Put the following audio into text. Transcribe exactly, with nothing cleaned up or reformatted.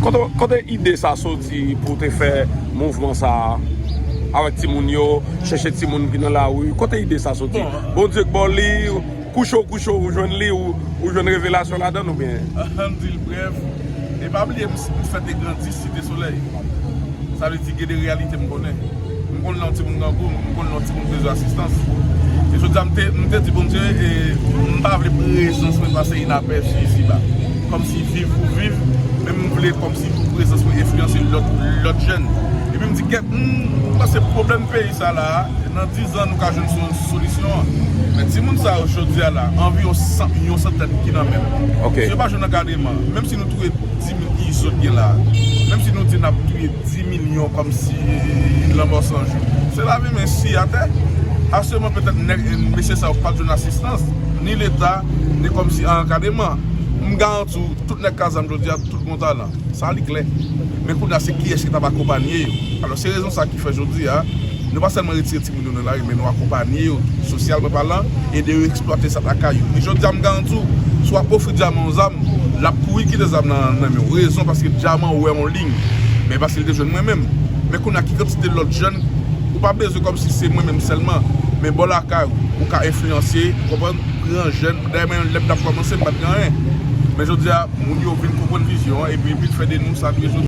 Kote, kote ide sa soti pou te fè mouvman sa a avèk timoun yo, chèche timoun ki nan lari? Kote ide sa soti? Bondye k ba w li, kouche w kouche w, ou jwenn li, ou, ou jwenn revelasyon ladan l oubyen? Ann di l brèf. E pa bliye, m, m fèt e grandi Site Solèy. Sa vle di gen de reyalite m konnen. M konn lè yon timoun grangou, m konn lè yon timoun bezwen asistans. E jodi a, m te, m te di Bondye, e m pa vle prezans mwen pase inapèchi isiba. Kòmsi viv pou viv, men m vle kòmsi pou prezans mwen enfliyanse lòt, lòt jèn. Epi m di, kèt, m panse pwoblèm peyi sa la, nan diz an nou ka jwenn sou solisyon an. Men timoun sa yo jodi a la, anviwon san, yon santèn ki nan men m. Ok. Si yo pa jwenn ankadreman, menm si nou touye dis mil ki zòt gen la, menm si nou di n ap touye dis milyon kòmsi lanmò san jou. Se lavi men si atè. Aktyèlman, petèt nèg, mesye sa yo pa t jwenn asistans, ni Leta, ni kòmsi ankadreman. M garanti w, tout nèg k a zam jodi a, tout gon talan. Sa li klè. Men kounye a, se kiyès ki t ap akonpanye yo? Alò, se rezon sa ki fè jodi a, nou pa sèlman retire timoun yo nan lari, men nou akonpanye yo, sosyalman palan, ede yo eksplwate sa t lakay yo. E jodi a, m garanti w, si w ap ofri dyaman yon zam, l ap kouri kite zam nan, nan men w. Rezon, paske dyaman wè yon liy, men paske li te jwenn mwen menm. Men kounye a, ki kantite lòt jèn, ou pa bezwen kòmsi se mwen menm sèlman, men bò lakay ou, ou ka enfliyanse, ou konprann, pran jèn. Dayè, mwen, lè m t ap kòmanse, m pa t gen anyen. Men jodi a, moun yo vin konprann vizyon an, epi, epi fè de nou sa nou ye jodi a.